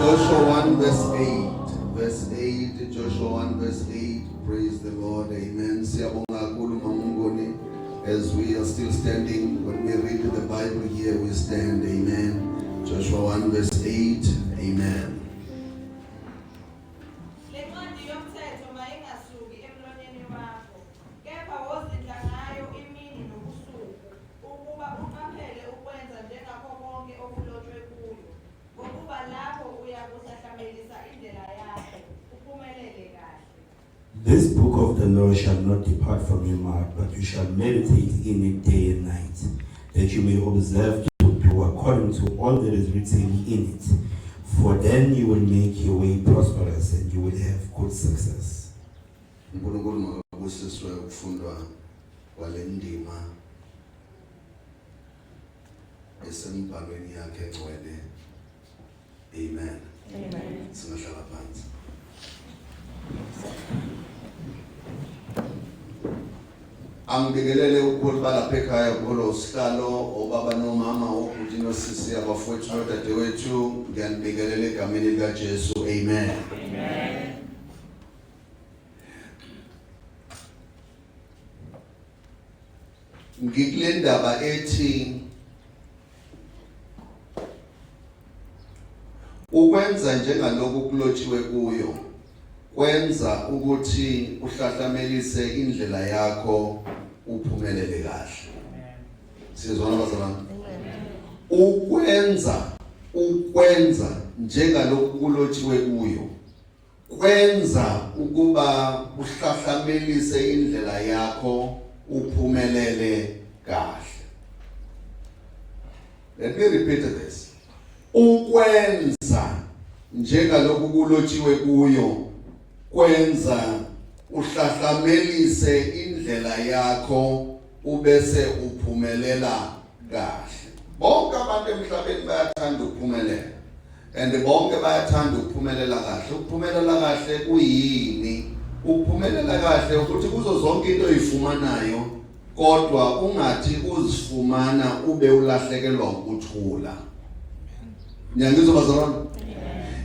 Joshua 1 verse 8. Verse 8, Joshua 1 verse 8. Praise the Lord. Amen. Siyabonga kakhulu Mamungoni as we are still standing when we read the Bible here we stand. Amen. Joshua 1 verse 8. Amen. Lencwadi yomthetho mayingasuki emlonyeni wakho, kepha wozindla ngayo imini nobusuku, ukuba uqaphele ukwenza njengakho konke okulotshwe kuyo. Ngokuba lapho uyakuhlahlamelisa indlela yakho, uphumelele kahle. This book of the law shall not depart from your mouth, but you shall meditate in it day and night, that you may observe to do according to all that is written in it. For then you will make your way prosperous and you will have good success. uNkulunkulu makabusiswe ukufundwa kwale ndima esembhalweni yakhe engcwele. Amen. Amen. Singahlala phansi. Angibingelele ubukhulu balapha ekhaya kulo usihlalo obaba nomama obhuti nosisi abafowethu nodadewethu ngiyanibingelela egameni likaJesu. Amen. Amen. Ngikule ndaba ethi ukwenza njengalokhu kulotshiwe kuyo kwenza ukuthi uhlahlamelise indlela yakho uphumelele kahle. Sizwana bazalwane? Ukwenza njengalokhu kulotshiwe kuyo kwenza ukuba uhlahlamelise indlela yakho uphumelele kahle. Let me repeat this. Ukwenza njengalokhu kulotshiwe kuyo kwenza uhlahlamelise indlela yakho ubese uphumelela kahle. Bonke abantu emhlabeni bayathanda ukuphumelela. And bonke bayathanda ukuphumelela kahle. Ukuphumelela kahle kuyini? Ukuphumelela kahle ukuthi kuzo zonke into oyifumanayo kodwa ungathi uzifumana ube ulahlekelwa ukuthula. Niyangizwa bazalwane?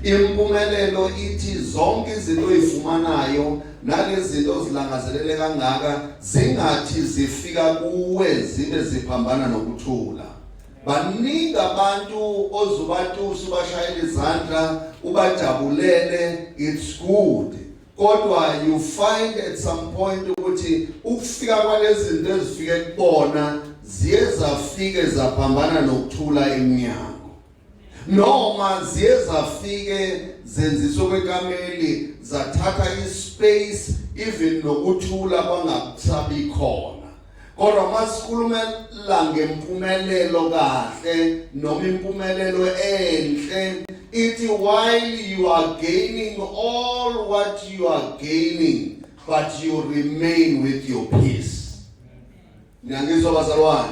Impumelelo ithi zonke izinto oyifumanayo nalezi zinto ozilangazelele kangaka zingathi zifika kuwe zibe ziphambana nokuthula. Baningi abantu ozobatusa ubashayela izandla ubajabulele, it's good. Kodwa you find at some point ukuthi ukufika kwalezi zinto ezifike kubona ziye zafike zaphambana nokuthula emnyango. Noma ziye zafike zenziswa kwekameli zathatha ispace even nokuthula kwangakusabi khona. Kodwa masikhulumela ngempumelelo kahle noma impumelelo enhle ithi while you are gaining all what you are gaining but you remain with your peace. Niyangizwa bazalwane?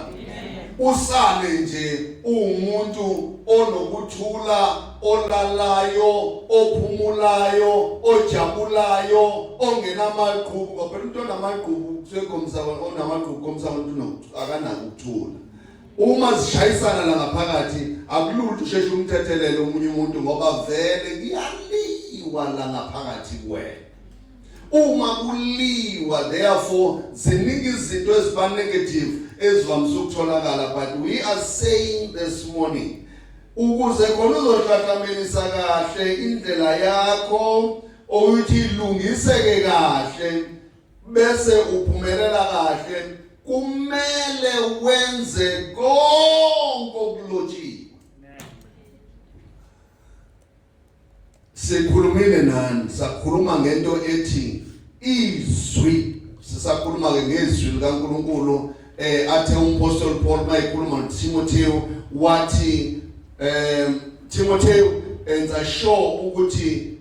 Usale nje uwumuntu onokuthula, olalayo, ophumulayo, ojabulayo, ongenamagqubu ngoba phela umuntu onamagqubu kusekhomisa onamagqubu khomisa umuntu akanako ukuthula. Uma zishayisana la ngaphakathi akulula ukuthi usheshe umthethelele omunye umuntu ngoba vele kuyaliwa la ngaphakathi kuwena. Uma kuliwa therefore ziningi izinto eziba negative ezivamise ukutholakala but we are saying this morning ukuze khona uzohlahlamelisa kahle indlela yakho ukuthi ilungiseke kahle bese uphumelela kahle kumele wenze konke okulotshiwe. Sikhulumile nani sakhuluma ngento ethi izwi sisakhuluma ke ngezwi likaNkuluNkulu athe umpostoli Paul mayikhuluma noTimotheo wathi Timotheo enza sure ukuthi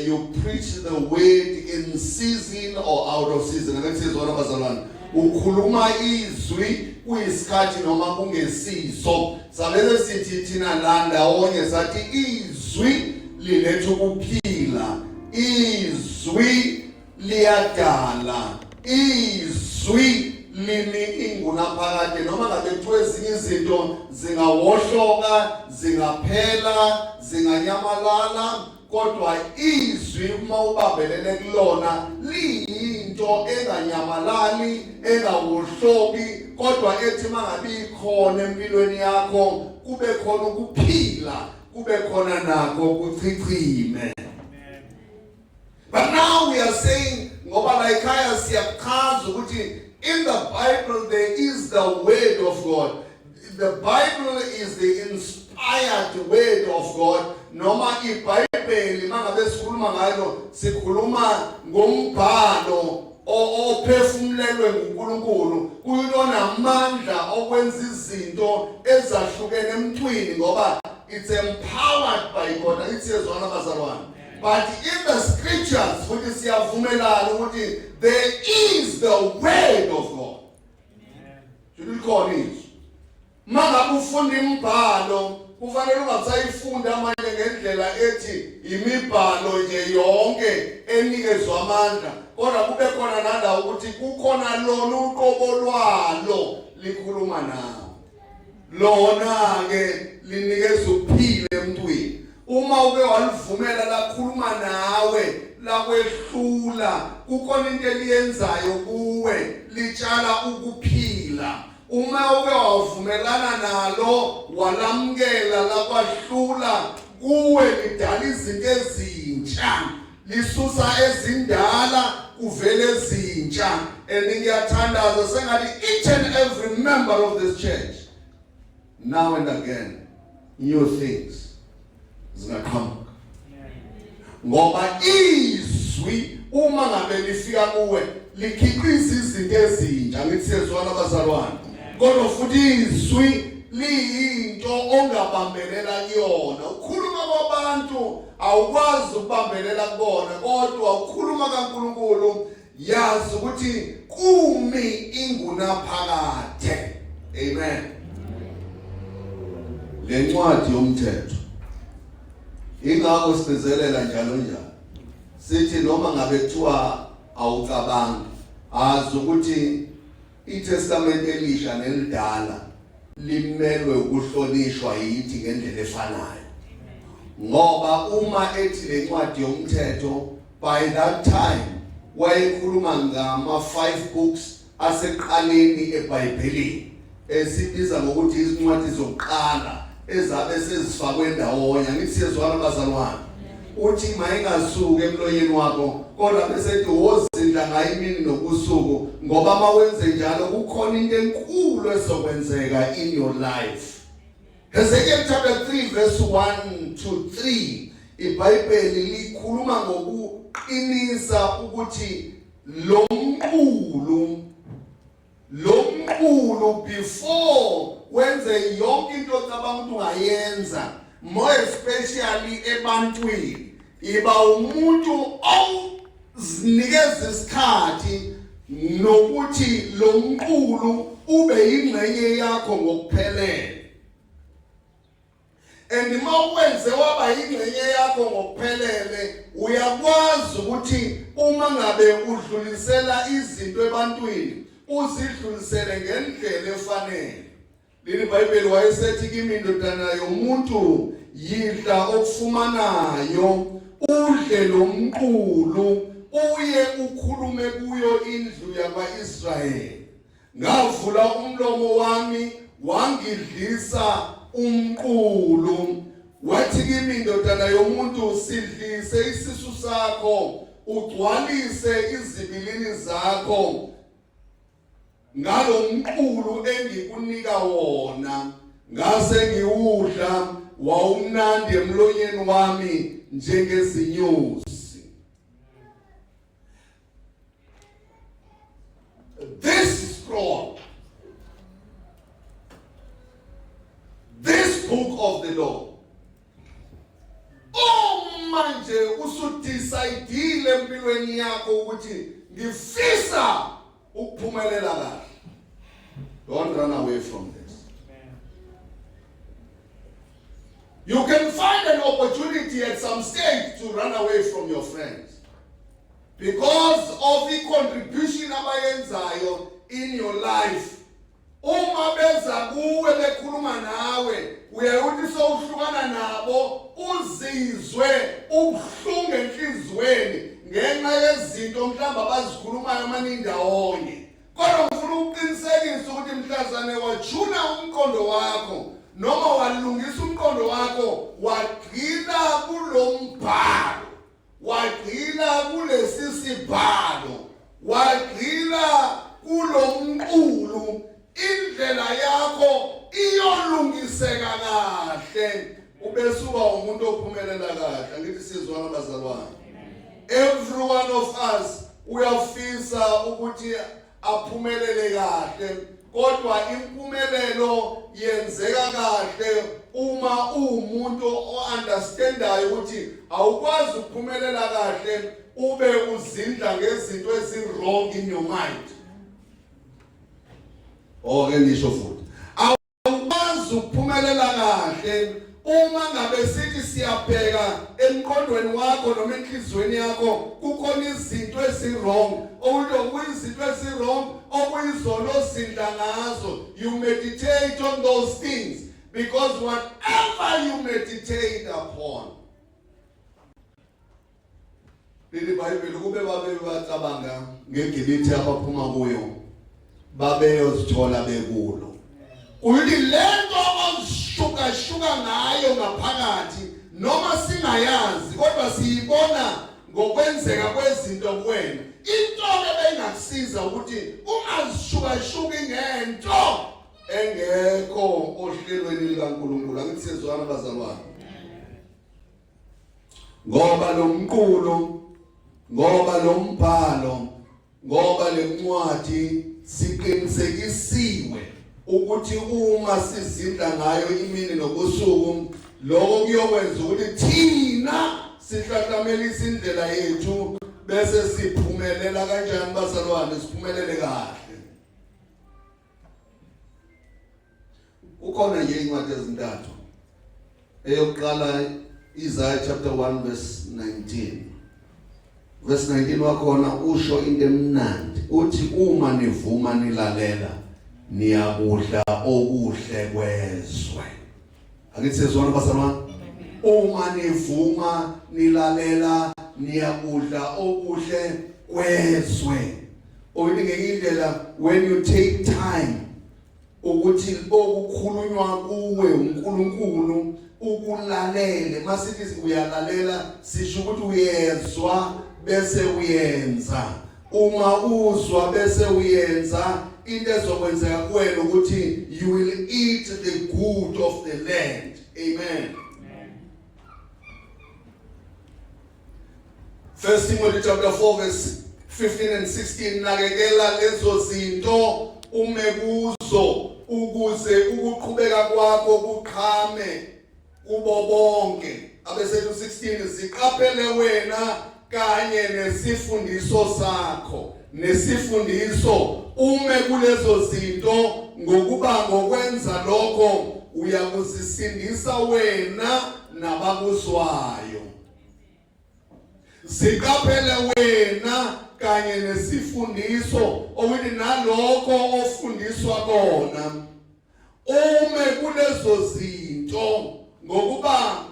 you preach the word in season or out of season. Ake sizwana bazalwane, ukhuluma izwi kuyisikhathi noma kungesiso. Sabese sithi thina la ndawonye sathi izwi liletha ukuphila, izwi liyadala, izwi limi ingunaphakade noma ngabe kuthiwa ezinye izinto zingawohloka zingaphela zinganyamalala kodwa izwi uma ubambelele kulona liyinto enganyamalali engawohloki kodwa ethi mangabe ikhona empilweni yakho kube khona ukuphila kube khona nakho kuchichime. But now we are saying ngoba la ekhaya siyachaza ukuthi in the Bible there is the word of God. The Bible is the inspired word of God. Noma iBhayibheli mangabe sikhuluma ngalo sikhuluma ngombhalo ophefumulelwe nguNkulunkulu kuyilona amandla okwenza izinto ezahlukene emntwini ngoba it's empowered by God. Angithi siyezwana bazalwane? But in the scriptures futhi siyavumelana ukuthi there is the word of God. Shuthi likhona izwi. Mangabe ufunda imibhalo kufanele ungasayifunda manje ngendlela ethi imibhalo nje yonke enikezwa amandla kodwa kube khona nala ukuthi kukhona lona uqobo lwalo likhuluma nawe. Lona-ke linikeza ukuphila emntwini. Uma uke walivumela lakhuluma nawe lakwehlula, kukhona into eliyenzayo kuwe, litshala ukuphila. Uma uke wavumelana nalo walamukela lakwahlula kuwe, lidala izinto ezintsha, lisusa ezindala kuvele ezintsha. And ngiyathandaza sengathi each and every member of this church now and again new things zingaqhamuka, ngoba izwi uma ngabe lifika kuwe likhiqiza izinto ezintsha. Ngithi siyezwana abazalwane? Kodwa futhi izwi liyinto ongabambelela kuyona. Ukhuluma kwabantu awukwazi ukubambelela kubona, kodwa ukhuluma kaNkulunkulu yazi ukuthi kumi ingunaphakade. Amen. Lencwadi yomthetho ingakho sigcizelela njalo njalo sithi noma ngabe kuthiwa awucabangi, azi ukuthi iTestamente elisha nelidala limelwe ukuhlonishwa yithi ngendlela efanayo, ngoba uma ethi lencwadi yomthetho, by that time wayekhuluma ngama 5 books aseqaleni eBhayibhelini esibiza ngokuthi izincwadi zokuqala ezabe sezifakwe ndawonye. Ngithi siyezwana bazalwane? Uthi mayingasuki emlonyeni wakho, kodwa bese ethi wozindla ngayo imini nobusuku, ngoba uma wenze njalo kukhona into enkulu ezokwenzeka in your life. Ezekiel chapter 3 verse 1 to 3, iBhayibheli likhuluma ngokuqinisa ukuthi lo mqulu before wenze yonke into ocabanga ukuthi ungayenza, more especially ebantwini, iba umuntu ozinikeza isikhathi nokuthi lo mqulu ube yingxenye yakho ngokuphelele. And uma wenze waba yingxenye yakho ngokuphelele, uyakwazi ukuthi uma ngabe udlulisela izinto ebantwini uzidlulisele ngendlela efanele. Leli Bhayibheli wayesethi kimi, "Ndodana yomuntu, yidla okufumanayo, udle lo mqulu, uye ukhulume kuyo indlu yakwaIsrayeli." Ngavula umlomo wami, wangidlisa umqulu. Wathi kimi, "Ndodana yomuntu, sidlise isisu sakho, ugcwalise izibilini zakho ngalo mqulu engikunika wona." Ngase ngiwudla, wawumnandi emlonyeni wami njengezinyosi. This scroll, this book of the law, uma nje usudecidile empilweni yakho ukuthi ngifisa ukuphumelela kahle, don't run away from this. You can find an opportunity at some stage to run away from your friends because of i-contribution abayenzayo. in your life. Uma beza kuwe bekhuluma nawe, uyaye uthi sowuhlukana nabo uzizwe ubuhlungu enhliziyweni ngenxa yezinto mhlawumbe abazikhulumayo manindawonye. Kodwa ngifuna ukuqinisekisa ukuthi mhlazane wajuna umqondo wakho noma walungisa umqondo wakho wagxila kulombhalo, wagxila kulesi sibhalo, wagxila kulomqulu, indlela yakho iyolungiseka kahle, ubesuba umuntu ophumelela kahle. Angithi sizwana, bazalwane? Every one of us uyafisa ukuthi aphumelele kahle, kodwa impumelelo yenzeka kahle uma uwumuntu o-understandayo ukuthi awukwazi ukuphumelela kahle ube uzindla ngezinto ezi-wrong in your mind. Oke ngisho futhi, awukwazi ukuphumelela kahle uma ngabe sithi siyabheka emqondweni wakho noma enhliziyweni yakho kukhona izinto ezi-wrong, okuyizinto ezi-wrong okuyizona ozindla ngazo. You meditate on those things, because whatever you meditate upon, leli Bhayibheli, kube babe bacabanga ngeGibithe abaphuma kuyo, babeyozithola bekulo. Uyithi lento ozishukashuka ngayo ngaphakathi, noma singayazi, kodwa siyibona ngokwenzeka kwezinto kuwena. Into ke beyingakusiza ukuthi ungazishukashuki ngento engekho ohlelweni likaNkulunkulu. Angithi siyezwana, bazalwane? Ngoba lo mqulu, ngoba lo mbhalo, ngoba lencwadi siqinisekisiwe ukuthi uma sizindla ngayo imini nobusuku, lokho kuyokwenza ukuthi thina sihlahlamelise indlela yethu bese siphumelela kanjani, bazalwane? Siphumelele kahle. Ukhona nje incwadi ezintathu. Eyokuqala, Isaiah chapter 1 verse 19. Verse 19 wakhona usho into emnandi, uthi uma nivuma nilalela, niyakudla okuhle kwezwe. Akithi sezwana, bazalwane? Uma nivuma nilalela, niyakudla okuhle kwezwe. Okuthi ngenye indlela, when you take time ukuthi okukhulunywa kuwe uNkulunkulu ukulalele, masithi uyalalela, sisho ukuthi uyezwa bese uyenza. Uma uzwa bese uyenza, into ezokwenzeka kuwena ukuthi you will eat the good of the land. Amen. First Timothy chapter 4 verse 15 and 16: nakekela lezo zinto, ume kuzo, ukuze ukuqhubeka kwakho kuqhame kubo bonke. Abesethu 16: ziqaphele wena kanye nesifundiso sakho, nesifundiso, ume kulezo zinto, ngokuba ngokwenza lokho uyakuzisindisa wena nabakuzwayo. Ziqaphele wena kanye nesifundiso, okuthi nalokho ofundiswa kona, ume kulezo zinto, ngokuba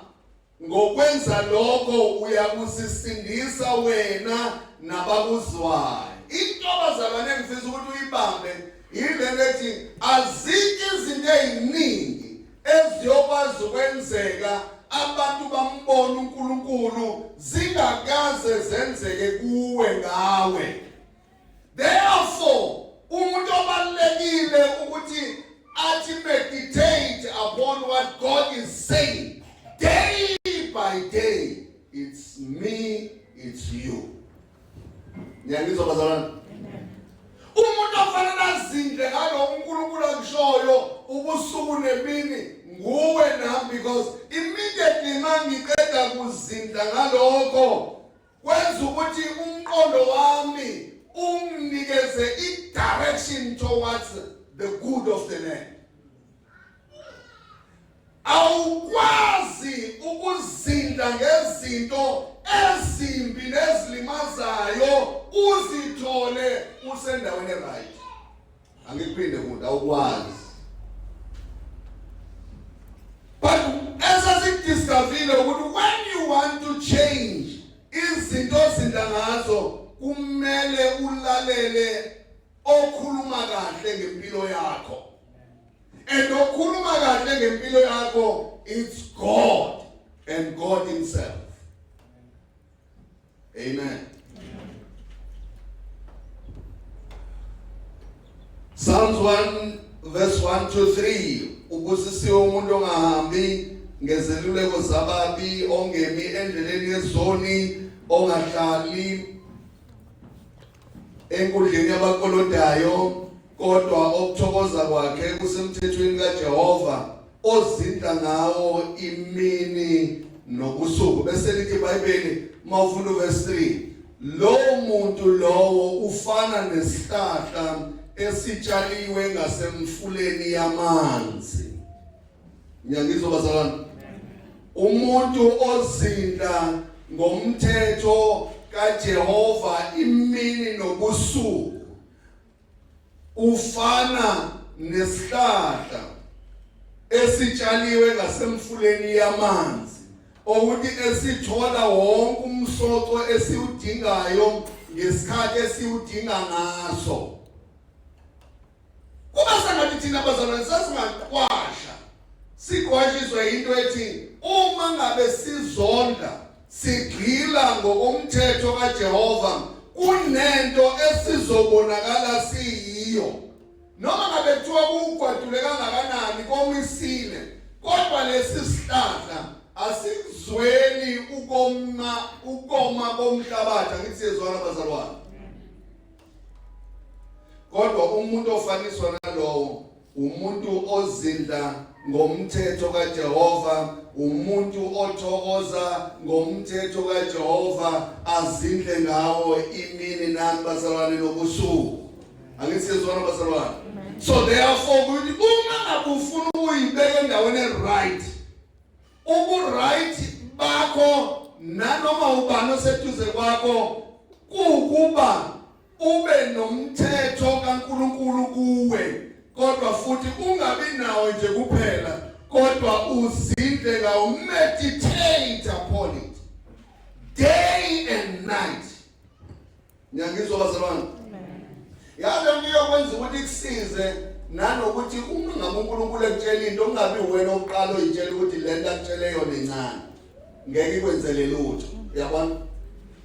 ngokwenza lokho uyakuzisindisa wena nabakuzwayo. Into, abazalwane, engifisa ukuthi uyibambe yilento ethi azikho izinto eziningi eziyokwazi ukwenzeka abantu bambona uNkulunkulu zingakaze zenzeke kuwe ngawe. Therefore, umuntu obalulekile ukuthi athi meditate upon what God is saying day by day, it's me, it's you. Ngiyangizwa, bazalwane? Umuntu ofanele azindle ngalo uNkulunkulu akushoyo ubusuku nemini nguwe nami, because immediately mangiqeda kuzindla ngalokho, kwenza ukuthi umqondo wami unginikeze i-direction towards the good of the land. Awukwazi ukuzindla ngezinto ezimbi nezilimazayo uzithole usendaweni right. Angikuphinde futhi awukwazi. But esasikudiscoverile ukuthi when you want to change izinto ozinda ngazo kumele ulalele okhuluma kahle ngempilo yakho. And okhuluma kahle ngempilo yakho it's God and God himself. Amen. Psalms 1 verse 1 to 3 ubusisiwe umuntu ongahambi ngezeluleko zababi ongemi endleleni yezoni ongahlali enkundleni yabakolodayo kodwa okuthokoza kwakhe kusemthethweni kaJehova ozindla ngawo imini nobusuku bese lithi iBhayibheli mawufunda uverse 3 lowo muntu lowo ufana nesihlahla esitshaliwe ngasemfuleni yamanzi ngiyangizwa bazalwane umuntu ozindla ngomthetho kaJehova imini nobusuku ufana nesihlahla esitshaliwe ngasemfuleni yamanzi okuthi esithola wonke umsoco esiwudingayo ngesikhathi esiwudinga ngaso kuba sengathi thina bazalwane sasingaqwasha siqwashiswe into ethi uma ngabe sizonda sigxila ngokomthetho kaJehova kunento esizobonakala siyiyo noma ngabe kuthiwa kugwadule kangakanani komisile kodwa lesi sihlahla asikuzweli ukoma ukoma komhlabathi angithi siyezwana bazalwane kodwa umuntu ofaniswa nalowo umuntu ozindla ngomthetho kaJehova umuntu othokoza ngomthetho kaJehova azindle ngawo imini nani bazalwane nobusuku angithi siyezwana bazalwane so therefore ukuthi uma ngabe ufuna ukuyibeka endaweni e-right Ubu-right bakho nanoma ubani oseduze kwakho kuwukuba ube nomthetho kaNkulunkulu kuwe kodwa futhi ungabi nawo nje kuphela kodwa uzindle ngawo meditate upon it day and night Ngiyangizwa bazalwane. Yazi into iyokwenza ukuthi kusize nanokuthi uma ngabe uNkulunkulu ekutshela into ungabi wena oqala oyitshela ukuthi le nto akutshele yona incane. Ngeke ikwenzele lutho. Uyabona?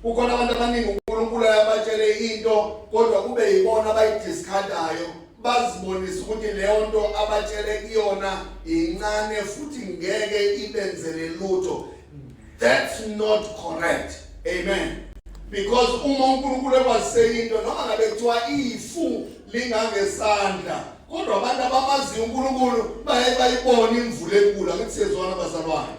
Kukhona abantu abaningi uNkulunkulu ayabatshele into kodwa kube yibona abayidiscardayo bazibonise ukuthi leyo nto abatshele kuyona incane futhi ngeke ibenzele lutho. That's not correct. Amen. Because uma uNkulunkulu ekwazise into noma ngabe kuthiwa ifu lingangesandla kodwa abantu abamaziyo uNkulunkulu baye bayibona imvula enkulu angithi siyezwana bazalwane.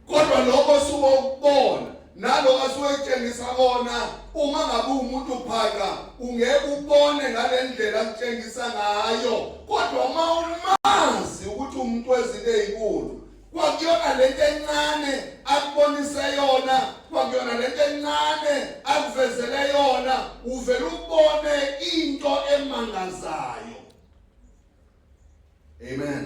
Kodwa lokho suke ukubona naloko asuke etshengisa kona uma ngabe umuntu phaqa ungeke ubone ngalendlela akutshengisa ngayo kodwa uma umazi ukuthi umuntu wezinto ezinkulu kwakuyona lento encane akubonise yona kwakuyona lento encane akuvezele yona uvele ubone into emangazayo amen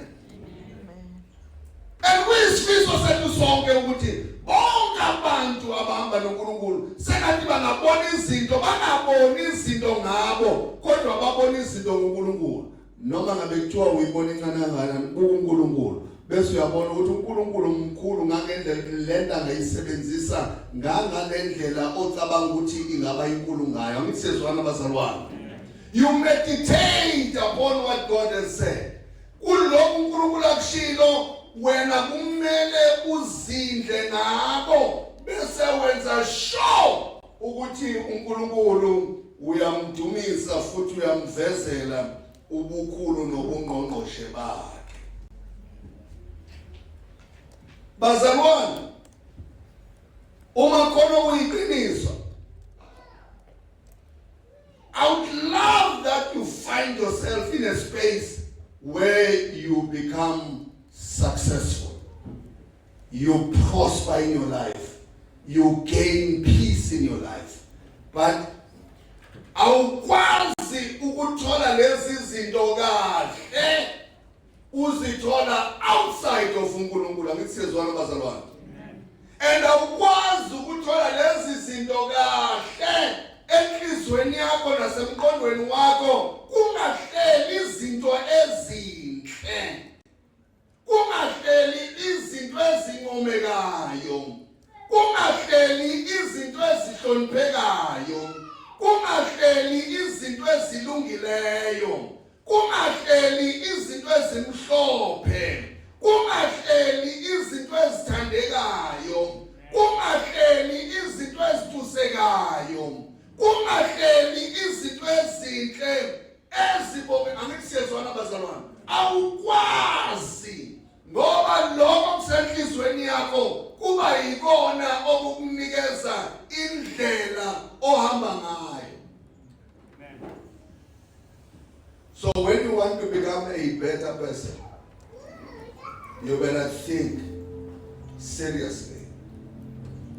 and kuyisifiso sethu sonke ukuthi bonke abantu abahamba noNkulunkulu sengathi bangabona izinto bangaboni izinto ngabo kodwa babona izinto ngoNkulunkulu noma ngabe kuthiwa uyibona incane kangakanani buka uNkulunkulu bese uyabona ukuthi uNkulunkulu mkhulu ngangendlela lento angayisebenzisa ngangalendlela ocabanga ukuthi ingaba inkulu ngayo angithi siyezwana bazalwane you meditate upon what God has said kulokhu uNkulunkulu akushilo wena kumele uzindle ngako bese wenza sure ukuthi uNkulunkulu uyamdumisa futhi uyamvezela ubukhulu nobungqongqoshe bakhe bazalwane uma khona kuyiqiniso I would love that you find yourself in a space where you become successful. You prosper in your life. You gain peace in your life. But awukwazi ukuthola lezi zinto kahle uzithola outside of uNkulunkulu. Angithi siyezwana bazalwane? And awukwazi ukuthola lezi zinto kahle enhlizweni yakho nasemqondweni wakho kungahleli izinto ezinhle, kungahleli izinto ezincomekayo, kungahleli izinto ezihloniphekayo, kungahleli izinto ezilungileyo, kungahleli izinto ezimhlophe, kungahleli izinto ezithandekayo, kungahleli izinto ezitusekayo, kungahleli izinto ezinhle ezibonge. Angithi siyezwana bazalwane? Awukwazi, ngoba lokho kusenhlizweni yakho kuba yikona okukunikeza indlela ohamba ngayo. So when you want to become a better person, you better think seriously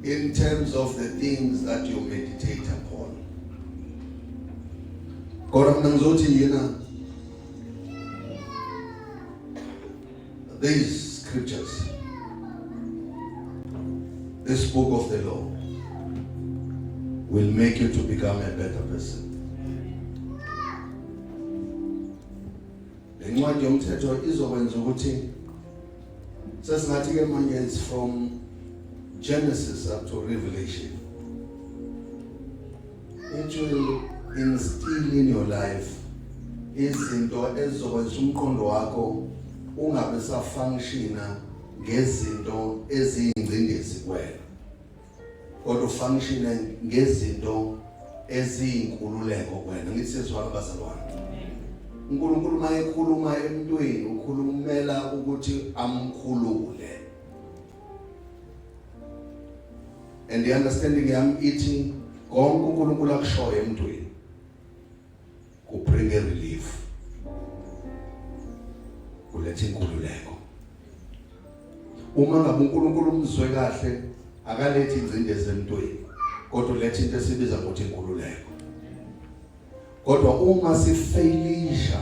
in terms of the things that you meditate upon. Kodwa mina ngizothi yena, these scriptures, this book of the law, will make you to become a better person. Le ncwadi yomthetho izokwenza ukuthi sesingathi ke manje it's from Genesis up to Revelation. It will instill in your life izinto ezizokwenza umqondo wakho ungabe safunctiona ngezinto eziyingcindezi kuwena, kodwa ufunctione ngezinto eziyinkululeko kuwena. Ngithi sezwana bazalwane, uNkulunkulu mayekhuluma emntwini ukhulumela ukuthi amkhulule. And the understanding yami ithi konke uNkulunkulu akushoyo emntwini ku bring a relief, kuletha inkululeko. Uma ngabe uNkulunkulu umzwe kahle, akalethi ingcindezi emntwini, kodwa uletha into esibiza ngokuthi inkululeko. Kodwa uma sifailisha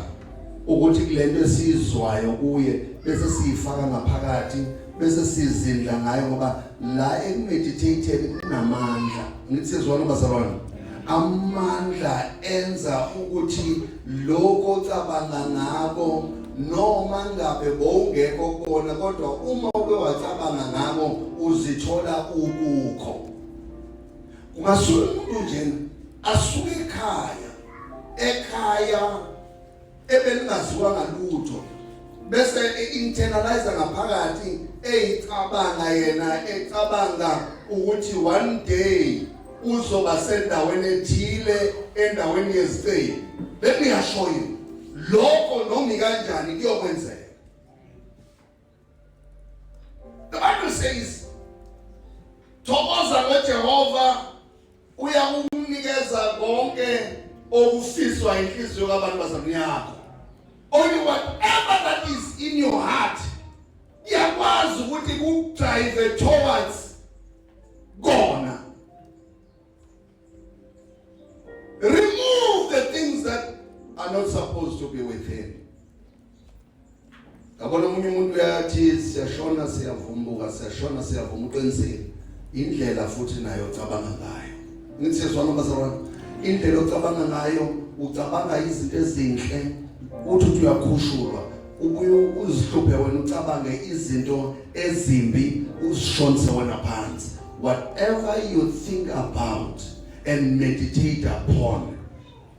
ukuthi kulento esizwayo kuye bese siyifaka ngaphakathi bese sizindla ngayo, ngoba la ekumeditate kunamandla. Ngithi sezwana bazalwane, amandla enza ukuthi lokho ocabanga ngako, noma ngabe bowungekho kona, kodwa uma uke wacabanga ngako uzithola ukukho. Kungasuka umuntu nje asuke ekhaya ebelingaziwa ngalutho, bese e-internalize ngaphakathi, eyicabanga yena, ecabanga ukuthi one day uzoba sendaweni ethile, endaweni yezicebi. Let me assure you, lokho noma kanjani kuyokwenzeka. The Bible says, thokoza ngoJehova, uyakukunikeza konke okufiswa inhliziyo kabantu bazalwane yakho. Only whatever that is in your heart iyakwazi ukuthi kudrive towards kona. Remove the things that are not supposed to be within. Yabona, omunye umuntu uyathi siyashona siyavumbuka, siyashona siyavuma. Uqinisile, indlela futhi nayo ocabanga ngayo. Ngithi siyezwana bazalwane, indlela ocabanga ngayo, ucabanga izinto ezinhle, uthi uthi uyakhushulwa, ubuye uzihluphe wena, ucabange izinto ezimbi, uzishonise wena phansi. Whatever you think about and meditate upon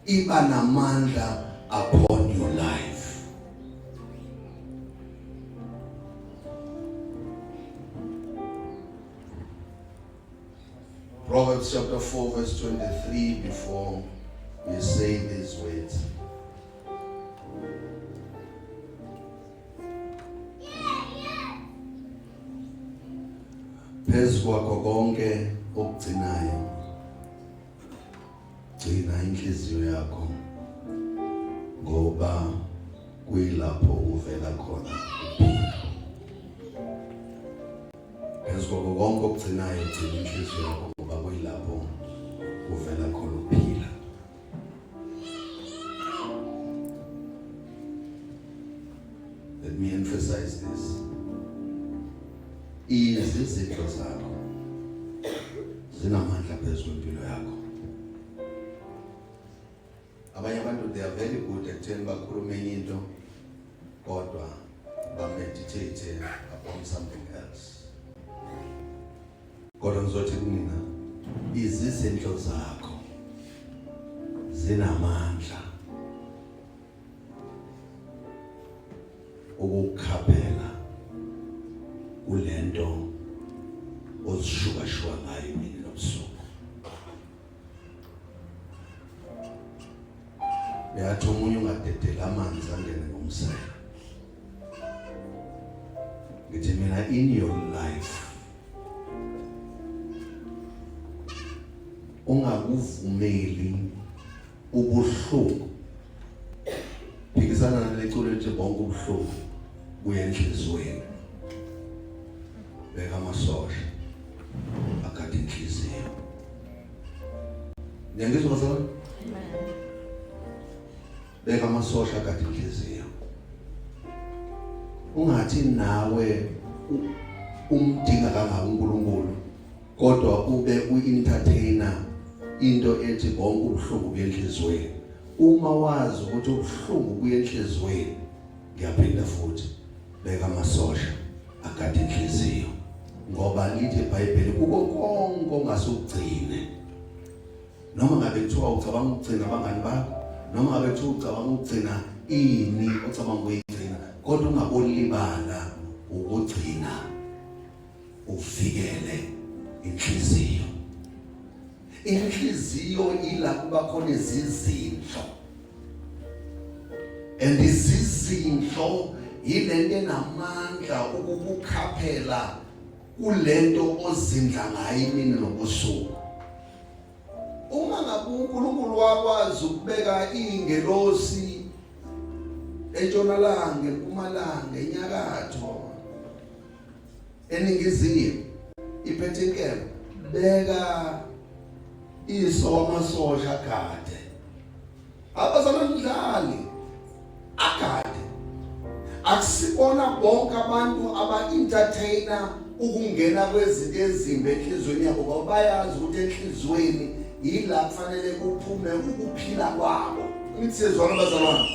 iba namandla upon your life. Proverbs chapter 4 verse 23, before we say these words. Phezu kwakho konke okugcinayo, gcina inhliziyo yakho, ngoba kuyilapho uvela khona ukuphila. Phezu kwakho konke okugcinayo, gcina inhliziyo yakho, ngoba kuyilapho kuvela khona ukuphila. Izizindlo zakho zinamandla phezu kwempilo yakho. Abanye abantu, they are very good ekutheni bakhulume enye into kodwa ba-meditate upon something else. Kodwa ngizothi kunina, izizindlo zakho zinamandla ukukhaphela kulento ozishukashuka ngayo imini nobusuku. Uyathi omunye ungadedela amanzi angene ngomsele. Ngithi mina, in your life ungakuvumeli ubuhlungu. Phikisana naleculo elithi bonke ubuhlungu buye enhliziyweni. Beka amasosha agade inhliziyo. Niyangizwa, bazalwane? Beka amasosha agade inhliziyo. Ungathi nawe umdinga kangaka uNkulunkulu kodwa ube u-entertainer into ethi bonke ubuhlungu buyenhliziyweni. Uma wazi ukuthi ubuhlungu buyenhliziyweni, ngiyaphinda futhi, beka amasosha agade inhliziyo, ngoba lithi iBhayibheli kuko konke ongasugcine, noma ngabe kuthiwa ucabanga ukugcina abangani bakho, noma ngabe kuthiwa ucabanga ukugcina ini ocabanga ukuyigcina, kodwa ungabolibala ukugcina uvikele inhliziyo. Inhliziyo ila kuba khona izizindlo, and izizindlo yilento enamandla ukukukhaphela kulento ozindla ngayo imini nobusuku. Uma ngabe uNkulunkulu wakwazi ukubeka ingelosi entshonalanga, empumalanga, enyakatho, eningizimu, iphethe inkemba, beka iso wamasosha agade abazalwane agade. Akusibona bonke abantu aba-entertainer ukungena kwezinto ezimbi enhliziyweni yabo, ngoba bayazi ukuthi enhliziyweni yila kufanele kuphume ukuphila kwabo. Ngithi siyezwana, bazalwane?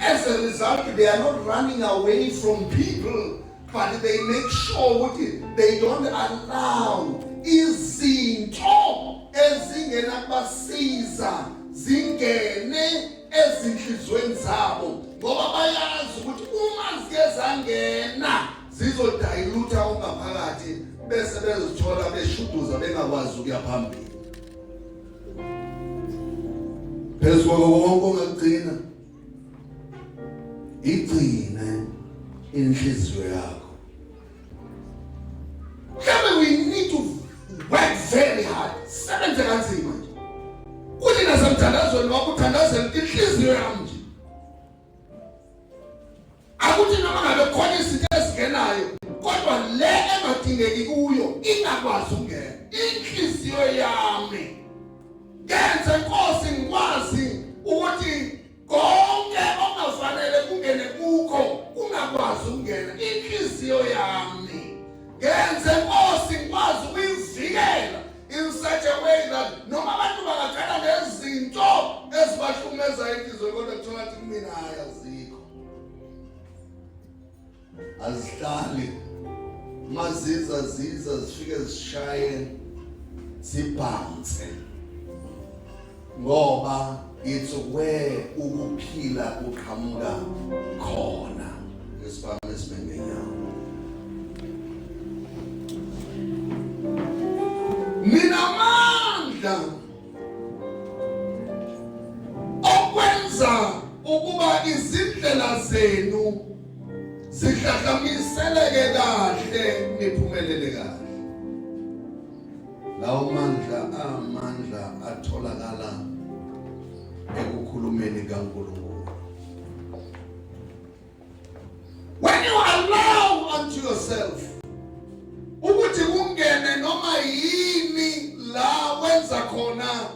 As a result, they are not running away from people, but they make sure ukuthi they don't allow izinto ezingena kubasiza zingene ezinhliziyweni zabo, ngoba bayazi ukuthi uma zike zangena zizodilute ungaphakathi, bese bezithola beshuduza bengakwazi ukuya phambili. Phezu kwako konke ongakugcina, igcine inhliziyo yakho. Mhlawumbe we need to work very hard, sebenze kanzima nje, kuthi nasemthandazweni wakho uthandazela inhliziyo yami nje, akuthi noma ngabe khona izinto ezingenayo kodwa le engadingeki kuyo ingakwazi ukungena. Inhliziyo yami ngenze, Nkosi, ngikwazi ukuthi konke ongafanele kungene kukho kungakwazi ukungena. Inhliziyo yami ngenze, Nkosi, ngikwazi ukuyivikela in such a way that noma abantu bangaqala ngezinto ezibahlukumeza inhliziyo, kodwa kuthola ukuthi kumina hayi, azikho, azihlali. Maziza ziza zifike zishaye zibhanse, ngoba it's where ukuphila kuqhamuka khona. Esibambe sibengenyawo. Ninamandla okwenza ukuba izindlela zenu zihlahlamiseleke kahle, niphumelele kahle. Lawo mandla amandla atholakala ekukhulumeni kaNkulunkulu. When you allow unto yourself ukuthi kungene noma yini la wenza khona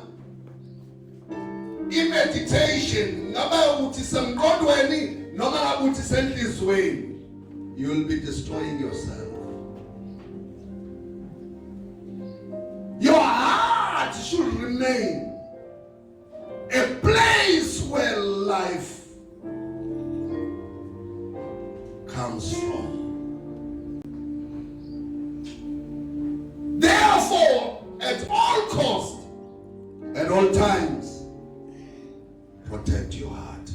i-meditation, ngaba uthi semqondweni noma ngabe uthi senhliziyweni, you will be destroying yourself. should remain a place where life comes from. Therefore, at all cost, at all times, protect your heart.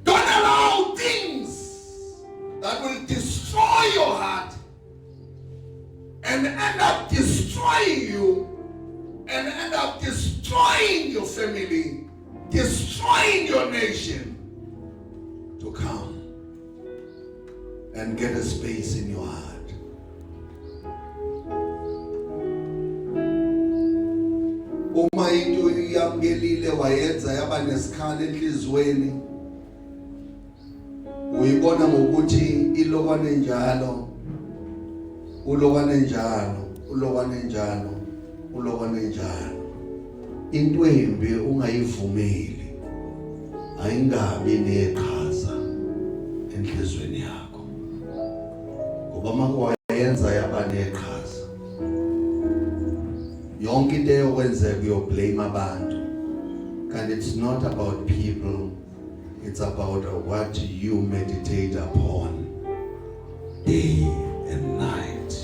Don't allow things that will destroy your heart and end up destroying you and end up destroying your family, destroying your nation to come and get a space in your heart. Uma into uyamukelile wayenza yaba nesikhala enhlizweni uyibona ngokuthi ilokwane njalo ulokwane njalo ulokwane njalo ulokwane njalo into embi ungayivumeli ayingabi neqhaza enhlizweni yakho ngoba makwayenza yaba neqhaza yonke into eyokwenzeka uyoblame abantu and it's not about people it's about what you meditate upon day and night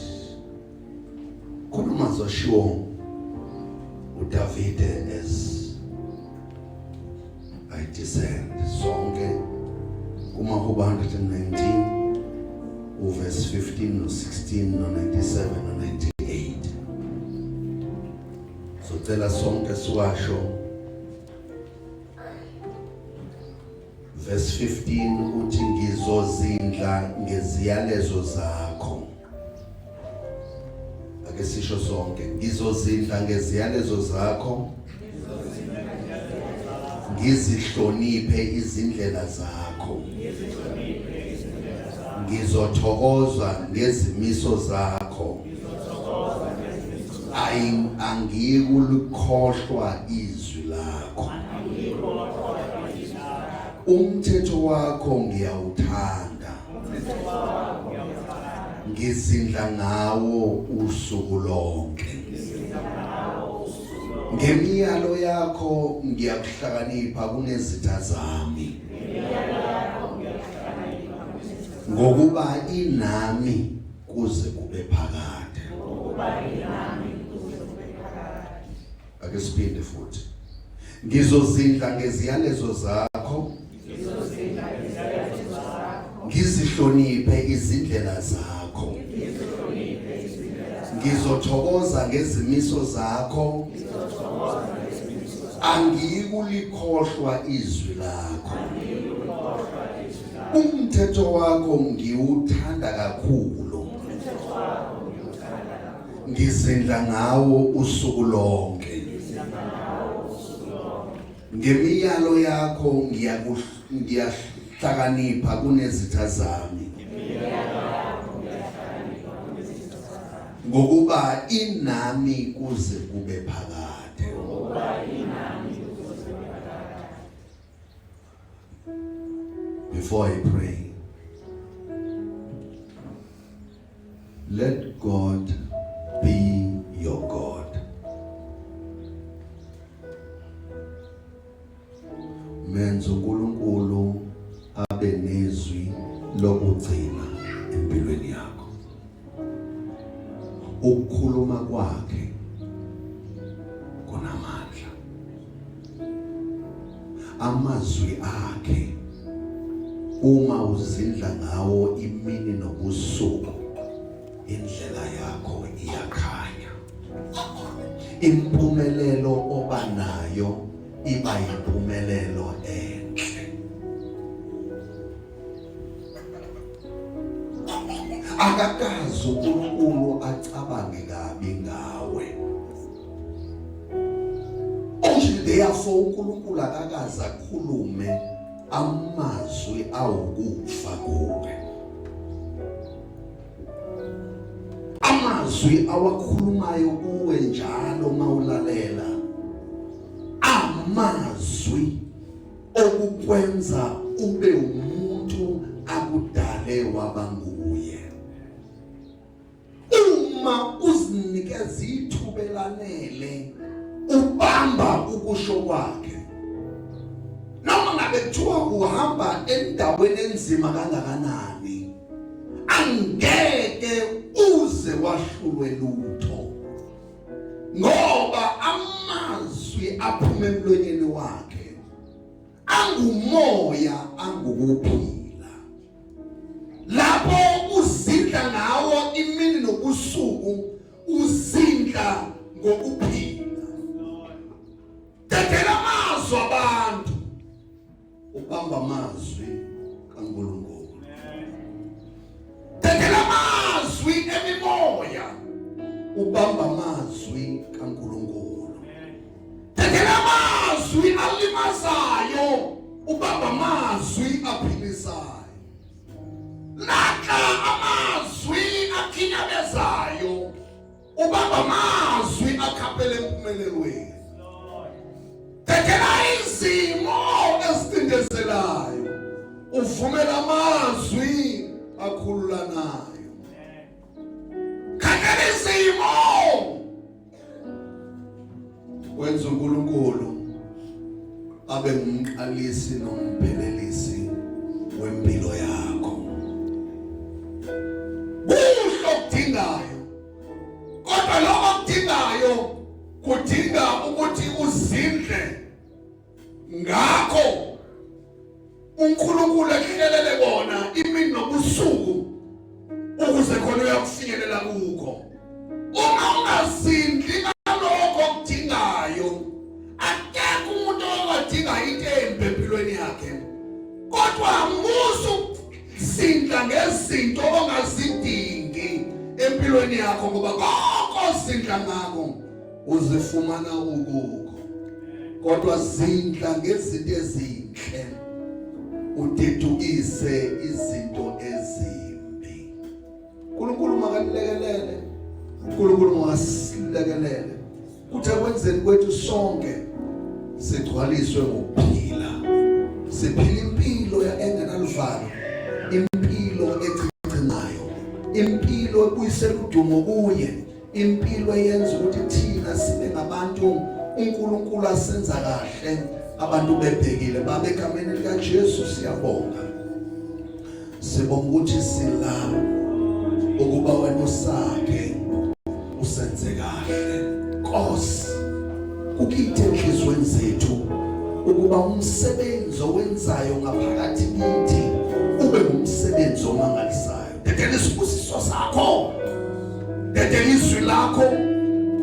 khona amazwi ashiwo uDavide as I descend sonke kumahubo 119 uverse 15 no 16 no 97 no 98 socela sonke siwasho verse 15 uthi ngizozindla ngeziyalezo zakho ake sisho sonke ngizozindla ngeziyalezo zakho ngizihloniphe izindlela zakho ngizothokoza ngezimiso zakho ayi angiyikulikhohlwa izwi lakho umthetho wakho ngiyawuthanda ngizindla ngawo usuku lonke ngemiyalo yakho ngiyakuhlakanipha kunezitha zami ngokuba inami kuze kube phakade ake siphinde futhi ngizozindla ngeziyalezo zakho ngizihloniphe izindlela zakho ngizothokoza ngezimiso zakho angiyikulikhohlwa izwi lakho umthetho wakho ngiwuthanda kakhulu ngizindla ngawo usuku lonke ngemiyalo yakho ngiyahlakanipha kunezitha zami ngokuba inami kuze kube phakade Before I pray, let God be your God. Menza uNkulunkulu abe nezwi lokugcina empilweni yakho. Ukukhuluma kwakhe kunamandla. Amazwi akhe uma uzindla ngawo imini nobusuku indlela yakho iyakhanya. Impumelelo oba nayo iba yimpumelelo enhle. Akakazi uNkulunkulu acabange kabi ngawe. Only therefore uNkulunkulu akakaze akhulume amazwi awukufa kuwe. Amazwi awakhulumayo kuwe njalo mawulalela amazwi okukwenza ube umuntu akudale waba nguye. Uma uzinikeza ithuba elanele ubamba ukusho kwakhe noma ngabe kuthiwa uhamba endaweni enzima kangakanani angeke uze wahlulwe lutho ngoba amazwi aphuma emlonyeni wakhe angumoya angukuphila lapho uzindla ngawo imini nobusuku uzindla ngokuphila dedela amazwi abantu ubamba amazwi kaNkulunkulu dedela amazwi emimoya ubamba amazwi kaNkulunkulu dedela amazwi alimazayo ubamba amazwi aphilisayo Lahla amazwi akhinyabezayo ubamba amazwi akhaphele empumelelweni. Dedela izimo ezicindezelayo uvumela amazwi akhululanayo. Khangela izimo wenza uNkulunkulu abe ngumqalisi nomphelelisi wempilo yakho kuhle okudingayo kodwa lokho okudingayo kudinga ukuthi uzindle ngakho uNkulunkulu ehlelele kona imini nobusuku ukuze khona uyakufinyelela kukho uma ungazindli ngalokho okudingayo akekho umuntu ongadinga into embi empilweni yakhe kodwa musu zindla ngezinto ongazidingi empilweni yakho ngoba konke ozindla ngakho uzifumana ukukho kodwa zindla ngezinto ezinhle udedukise izinto ezimbi uNkulunkulu makanilekelele uNkulunkulu makasilekelele kuthi ekwenzeni kwethu sonke sigcwaliswe ngokuphila siphila impilo engenaluvalo impilo echichimayo impilo ebuyisela udumo kuye impilo eyenza ukuthi thina sibe ngabantu uNkulunkulu asenza kahle abantu bebhekile baba egameni likaJesu siyabonga sibonga ukuthi sila ukuba wena usakhe usenze kahle Nkosi kukithi enhlizweni zethu ukuba umsebenzi owenzayo ngaphakathi kithi ube ngumsebenzi omangalisayo Dedela isibusiso sakho. Dedela izwi lakho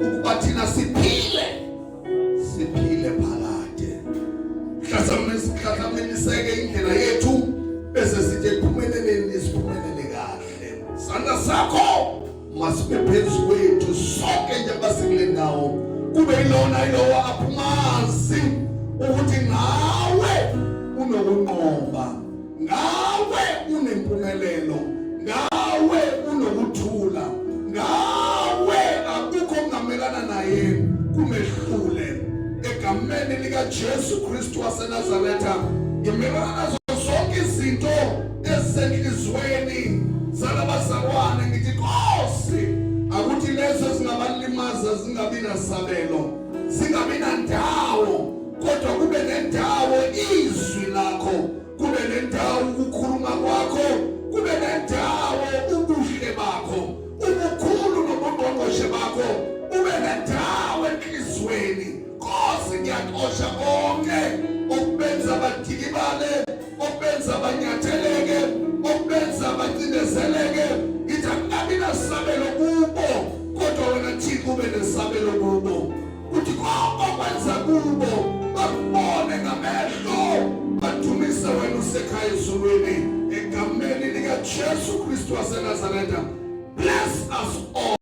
ukuba thina siphile. Siphile phakade. Hlahlamniseke indlela yethu bese sithi ekuphumeleleni siphumelele kahle. Sandla sakho masibe phezu kwethu sonke njengoba sikule ndawo kube yilona yilowo aphumazi ukuthi ngawe unokunqoba ngawe unempumelelo ngawe unokuthula ngawe akukho okungamelana naye kumehlule egameni likaJesu Kristu waseNazaretha ngimelana nazo zonke izinto ezisenhlizweni zalabazalwane ngithi Nkosi akuthi lezo ezingabalimaza zingabi nasabelo zingabi nandawo kodwa kube nendawo izwi lakho kube nendawo ukukhuluma kwakho kube nendawo ubuhle bakho ubukhulu nobungqongqoshe bakho ube nendawo enhlizweni Nkosi ngiyaxosha konke okubenza badikibale okubenza banyatheleke okubenza bacindezeleke ngithi akungabi nasabelo kubo kodwa wena Thixo ube nesabelo kubo kuthi konke okwenza kubo bakubone ngamehlo badumise wena usekhaya ezulwini egameni likaJesu Kristu waseNazaretha bless us all.